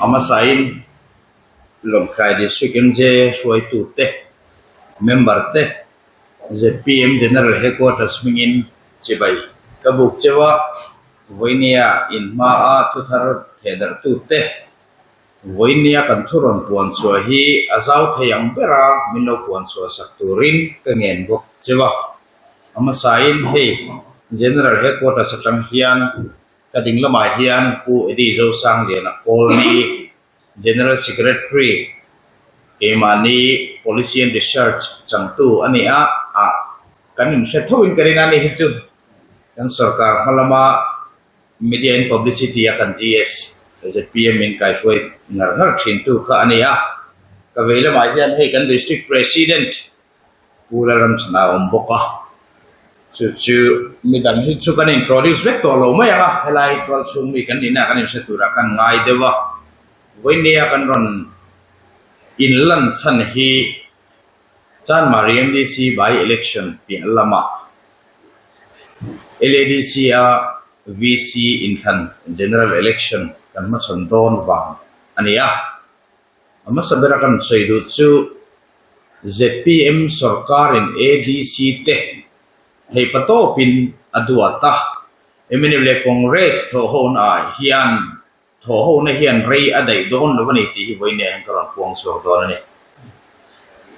A hmasain Lawngtlai District MJ hruaitute, member te, zpm General Headquarters hmingin chibai ka buk cheu a, vawinia inhmaa thuthar thehdarhtute, vawinia kan thu rawn puan chhuah hi a zau thei ang bera min lo puan chhuah sak turin ka ngen bawk cheu a. A hmasain hei General Headquarters atang hian ka ding lamah hian Pu Eddie Zosangliana Kawlni, General Secretary, keimahni Policy and Research changtu a ni a, ah kan inhre thoin ka ring a ni hi chu kan sorkar hma lama Media and Publicity a kan GS zpm in kaihruai ngar ngar thintu kha a ni a, ka vei lamah hian hei kan District President Pu Lalramchhana a awm bawk a, chu chu midang hi chu kan introduce vek tawh lo mai ang a, helai tual chhung mi kan nihna kan inhre turah kan ngai deuh a, vawinia kan rawn inlan chhan hi Chanmari MDC by election piah lamah LADC a VC inthlan general election kan hmachhawn dawn vang a ni a. A hmasa bera kan sawi duh chu zpm sorkarin ADC te theihpa tawpin a duat a, mnf leh Congress thawhhonaah hian thawhhona hian rei a daih dawn lo a ni tih hi vawiin hian ka rawn puang chhuak dawn a ni.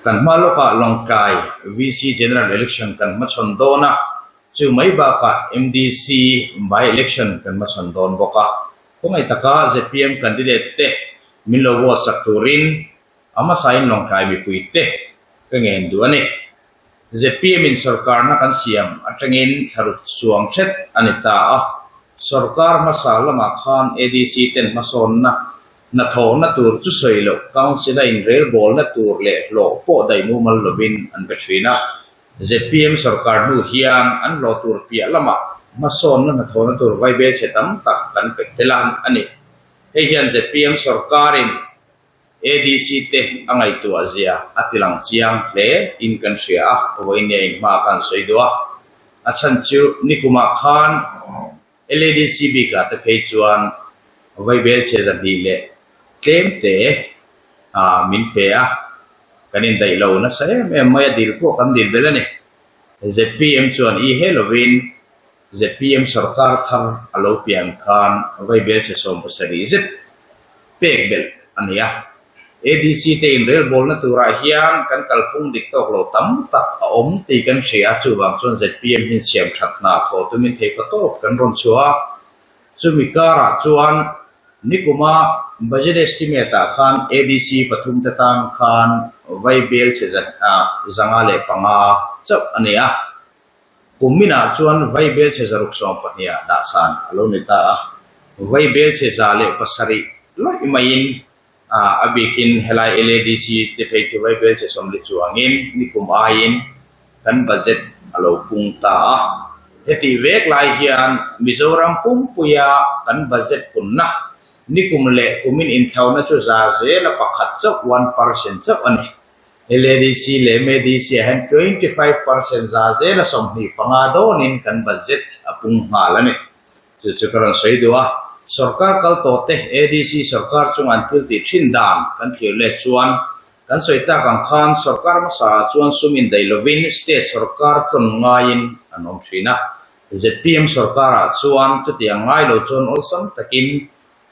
Kan hma lawkah Lawngtlai VC General Election kan hmachhawn dawn a, chu mai bakah MDC by-election kan hmachhawn dawn bawk a. Khawngaih taka zpm candidate te min lo vote sak turin a hmasain Lawngtlai mipui te ka ngen duh a ni. Zpm in sorkarna kan siam atangin thlaruk chuang hret a ni ta a, sorkar hmasa lamah khan ADC ten hmasawnna hnathawhna tur chu sawi loh Council a inrelbawlna tur leh hlawh pawh daih mumal lovin an pe thin a. Zpm sorkar hnu hian an hlawh tur piah lamah hmasawnna hnathawhna tur vaibel chhe tam tak kan pe tel a a ni. Hei hian zpm sorkarin ADC te a ngaihtuah zia a tilang chiang hle in kan hria a, vawiin inhma khan sawi duh a. A chhan chu nikumah khan LADC bikah te phei chuan vaibel chhe 200 leh tlem te min pe a, kan indaih lo nasa em em mai a, dil pawh kan dil belh a ni. Zpm chuan i he lovin zpm sorkar thar a lo pian khan vaibel chhe 70 zet pek belh a ni a. ADC te inrelbawlna turah hian kan kalphung dik tawk lo tam tak a awm tih kan hria a, chuvang chuan zpm hian siam that hna thawh tumin thei pa tawp kan rawn chhuah a. Chumi karah chuan nikuma budget estimate ah khan ADC pathum te tan khan vaibel chhe 505 chauh a ni a. Kum minah chuan vaibel chhe 612 ah dahsan a lo ni ta a, vaibel chhe 107 lawih maiin a bikin helai LADC te phei chu vaibel chhe 40 chuangin nikum aiin kan budget a lo pung ta a. Hetih vek lai hian Mizoram pumpuia kan budget punna nikum leh kumin inthlauna chu za zela pakhat chauh, 1%, chauh a ni. LADC leh MADC ah hian 25% za zela 25 dawnin kan budget a pung nghal a ni. Chu chu ka rawn sawi duh a, sorkar kal tawh te ADC sorkar chunga an thil tih thin dan kan thlir let chuan kan sawi tak ang khan sorkar hmasa ah chuan sum indaih lovin state sorkar tawn ngaiin an awm thin a. Zpm sorkar ah chuan chutiang ngai lo chuan awlsam takin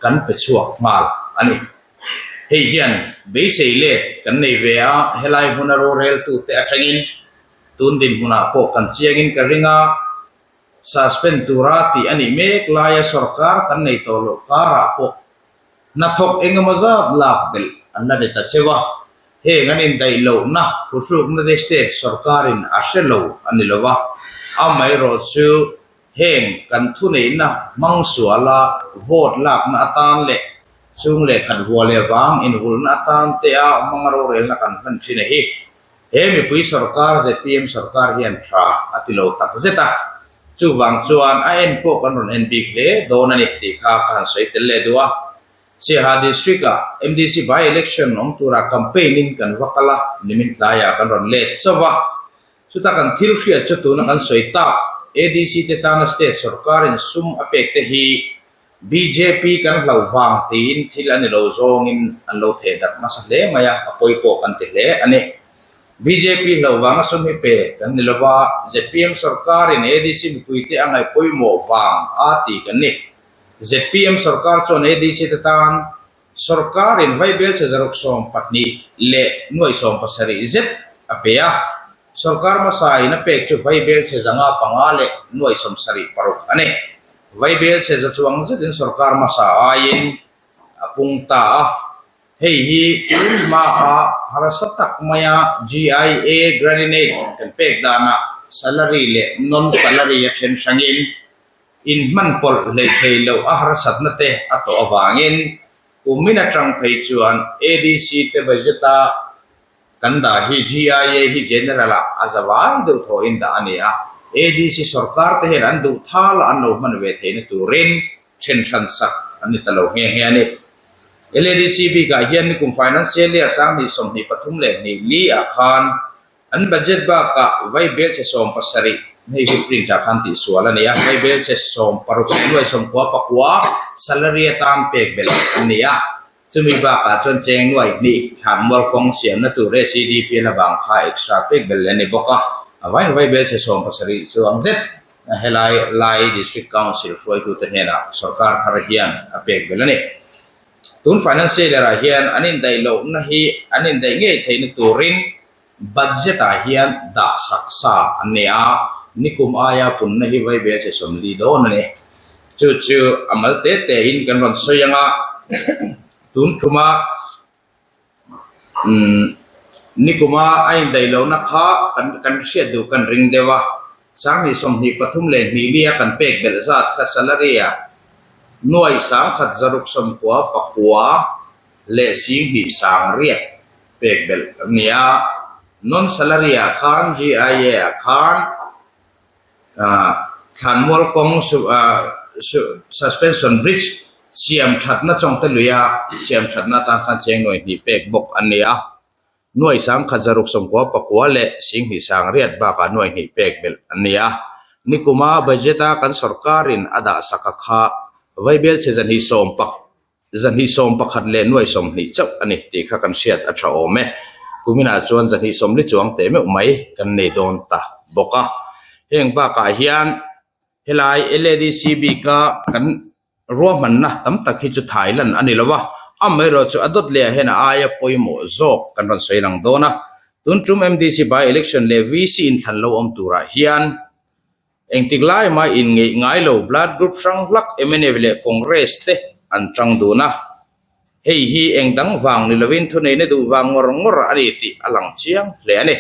kan pe chhuak nghal a ni. Hei hian beisei let kan nei ve a, helai hmuna roreltute atangin tun dinhmunah pawh kan chiangin ka ring a, suspend tura tih a nih mek laia sorkar kan nei tawh loh karah pawh hnathawk engemaw zat lak belh an la ni ta cheu a, heng an indaih lohna phuhrukna te state sorkarin a hre lo a ni lo a, amaherawh chu Heng kan thuneihna hmang suala vote lakna atan leh chung leh khat vua leh vang inhulhna atan te a hmanga rorelna kan hman thin a hi. He mipui sorkar zpm sorkar hian tha a ti lo tak zet a, chuvang chuan a en pawh kan rawn en bik hle dawn a ni tih kha ka han sawi tel leh duh a. Siaha District ah MDC by election awm tura campaign in kan va kal a, nimin tlaiah kan rawn let chauh a. Chuta kan thil hriat chu tuna kan sawi tak ADC te tana state sorkarin sum a pek te hi Bjp kan hlauh vang tiin thil a ni lo zawngin an lo theh darh nasa hle mai a, a pawi pawh kan ti hle a ni. Bjp hlauh vanga sum hi pe kan ni lo va, zpm sorkarin ADC mipuite a ngaih pawimawh vang a ti kan ni. Zpm sorkar chuan ADC te tan Sorkarin Vaibelchhe 612 leh 7 zet a pe a, sorkar hmasain a pek chu Vaibelchhe 505 leh 76 a ni. Vaibelchhe za chuang zetin sorkar hmasa aiin a pung ta a, hei hi tun hmaa harsa tak maia GIA Graninate kan pek danah salary leh non-salary a then hrangin Inhman pawlh hleih thei loh a harsatna te a tawh avangin kumin atang phei chuan ADC te budget a kan dah hi GIA hi General ah a zavai deuh thawhin dah a ni a, ADC sorkar te hian an duh thal a an lo hman ve theihna turin then hran sak an ni ta lo nghe nghe a ni. LADC bikah hian nikum Financial Year 2023 ah khan An budget bakah Vaibelchhe 70, hei hi print ah khan tihsual a ni a, Vaibelchhe 60 leh nuai sawmkua pakua salary atan pek belh an ni a, chumi bakah chuan cheng nuai hnih thlanmual kawng siamna tur ACDP la vang kha extra pek belh leh a ni bawk a, a vain Vaibelchhe 70 chuang zet helai Lai District Council hruaitute hnenah sorkar thar hian a pek belh a ni. Tun financial year ah hian an indaih lohna hi an indaih ngei theihna turin budget ah hian dah sak sa an nei a, nikum aia punna hi vaibel che 40 dawn a ni. Chu chu a mal te te in kan rawn sawi ang a, tun tuma Umm nikuma a indaih lohna kha kan kan hriat duh kan ring deuh a, sanghnih 23 leh hnih lia kan pek belh zat kha salary ah nuaih 1969 leh 29 pek belh kan ni a, non salary ah khan GIA ah khan Thlanmual kawng suspension bridge siam thatna chawngte luia siam thatna atan khan cheng nuai hnih pek bawk an ni a, nuai 1699 leh 29 bakah nuai hnih pek belh an ni a. Nikuma budget a kan sorkarin a dah sak a kha Vaibelchhe zahnih sawm pak 211 leh nuai 20 chauh a ni tih kha kan hriat a tha awm e. Kuminah chuan 240 chuang teh meuh mai kan nei dawn ta bawk a. Heng bakah hian helai LADC bika kan ruahmanna tam tak hi chu thai lan a ni lo a, amaherawh chu a dawt leh ah hian a aia pawimawh zawk kan rawn sawi lang dawn a. Tun tum MDC by election leh VC inthlan lo awm turah hian Engtik lai mai inngeih ngai lo blood group hrang hlak mnf leh Congress te an tang dun a, hei hi eng dang vang ni lovin thuneihna duh vang ngawr ngawr a ni tih a lang chiang hle a ni.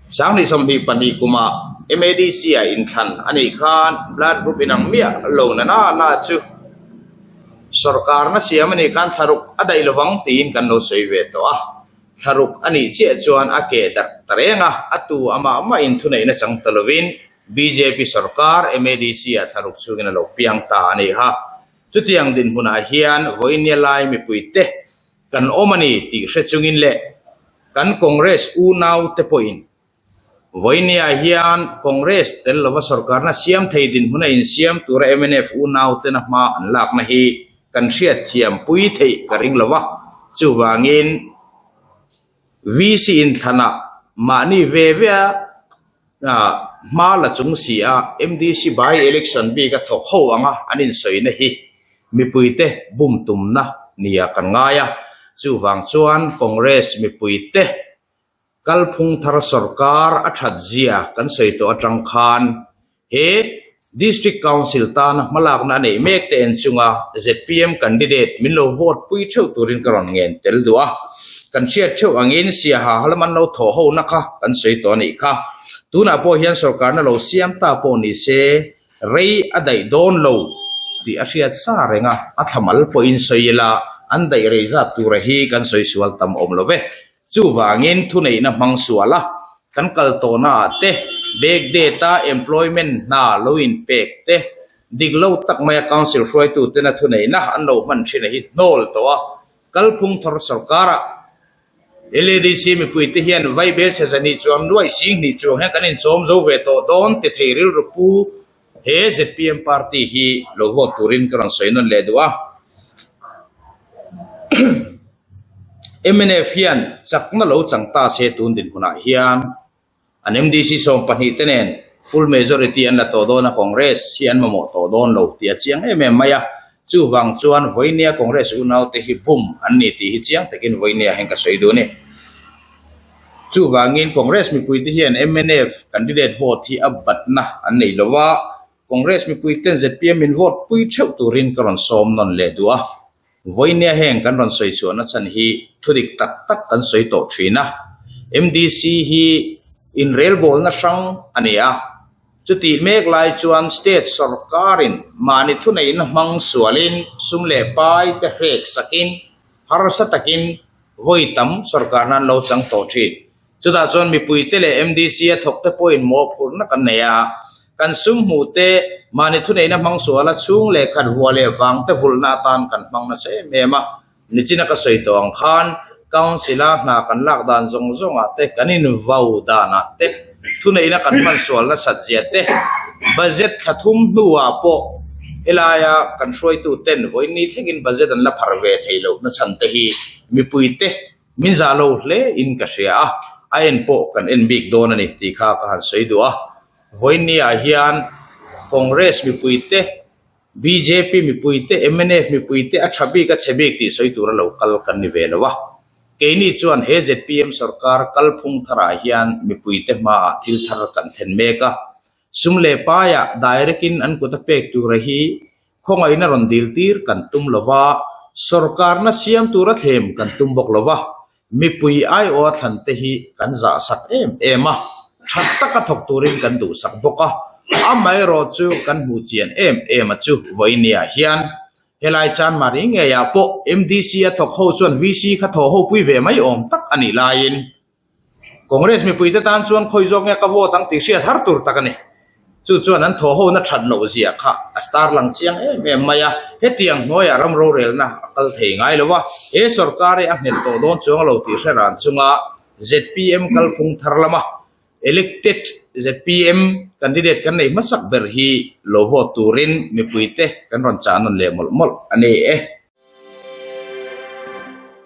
2022 kumah MADC ah inthlan a nih khan blood group inang miah lo na na na chu sorkarna siam a nih khan thlaruk a daih lovang tiin kan lo sawi ve tawh a. Thlaruk a nih chiah chuan a ke darh ta reng a, a tu amah mahin thuneihna chang ta lovin bjp sorkar MADC ah thlaruk chhungin a lo piang ta a ni kha. Chutiang dinhmunah hian vawinia lai mipuite kan awm a ni tih hre chungin leh kan Congress unaute pawhin Vawinia hian Congress tel lova sorkarna siam thei dinhmuna insiam tura mnf unautena hma an lakna hi kan hriatthiam pui theih ka ring lo va, chuvangin VC inthlanah mahni ve ve a hma la chung si a MDC by election bik a thawk ho anga an insawina hi mipuite bum tumna nia kan ngai a, chuvang chuan Congress mipuite Kalphung thar sorkar a that zia kan sawi tawh atang khan he District Council tana hmalakna a neih mek te en chunga zpm candidate min lo vote pui theuh turin ka rawn ngen tel duh a. Kan hriat theuh angin Siaha lam an lo thawh hona kha kan sawi tawh a nih kha. Tunah pawh hian sorkarna lo siam ta pawh ni se rei a daih dawn lo tih a hriat sa reng a, a thlamal pawhin sawi ila an daih rei zat tura hi kan sawi sual tam awm lo ve. Chuvangin thuneihna hmang sual a, kan kal tawhnaah te, back date a employment hna lo inpek te, dik lo tak maia council hruaitutena thuneihna an lo hman thin a hi hnawl tawh a, kalphung thar sorkarah LADC mipuite hian Vaibelchhe zahnih chuang nuai 20 chuang hian kan inchawm zo ve tawh dawn ti thei rilru pu. He zpm party hi lo vote turin ka rawn sawi nawn leh duh a. Mnf hian chakna lo chang ta se tun dinhmunah hian an MDC 12 te nen full majority an la tawh dawn a, Congress hi an mamawh tawh dawn lo tih a chiang em em mai a. Chuvang chuan vawinia Congress unaute hi bum an ni tih hi chiang takin vawinia hian ka sawi duh a ni. Chuvangin Congress mipuite hian mnf candidate vote hi a batna an nei lo a, Congress mipuiten zpm min vote pui theuh turin ka rawn sawm nawn leh duh a. Vawinia heng kan rawn sawi chhuahna chhan hi thudik tak tak kan sawi tawh thin a, MDC hi inrelbawlna hrang a ni a, chutih mek lai chuan state sorkarin mahni thuneihna hmang sualin sum leh pai te hrek sakin harsa takin Vawi tam sorkarna an lo chang tawh thin. Chutah chuan mipuite leh MDC a thawkte pawhin mawhphurhna kan nei a, kan sum hmuhte mahni thuneihna hmang suala chhung leh khat vua leh vangte vulhna atan kan hmang nasa em em a. Nichina ka sawi tawh ang khan Council-a hna kan lak dan zawng zawngah te, kan invau danah te, Thuneihna kan hman sual nasat zia te, budget thla thum hnuah pawh helaia kan hruaitu ten vawiin thlengin budget an la phar ve thei loh nachhan te hi mipuite min zah lo hle in ka hria a, a en pawh kan en bik dawn a ni tih kha ka han sawi duh a. Vawiin niah hian Congress mipuite Bjp mipuite, mnf mipuite a tha bik a chhe bik tih sawi tura lo kal kan ni ve lo a. Keini chuan he zpm sorkar kalphung tharah hian mipuite hmaah thil thar kan thlen mek a. Sum leh paiah direct in an kut a pek tura hi khawngaihna rawn dil tir kan tum lo va, sorkarna siam tura thlem kan tum bawk lo va. Mipui aiawha thlan te hi kan zahsak em em a, tha taka thawk turin kan duhsak bawk a, amaherawh chu kan hmuh chian em em a chu vawinia hian helai Chanmari ngeiah pawh MDC a thawk ho chuan VC kha thaw ho pui ve mai awm tak a nih laiin Congress mipuite tan chuan khawi zawk nge ka vote ang tih hriat har tur tak a ni. Chu chuan an thawhhona that loh zia kha a star lang chiang em em mai a, hetiang hnuaiah ram rorelna a kal thei ngai lo a, he sorkar hi a nghet tawh dawn chuang lo tih hre ran chunga zpm kalphung thar lama elected zpm candidate kan nei hmasak ber hi lo vote turin mipuite kan rawn chah nawn leh mawlh mawlh a ni e.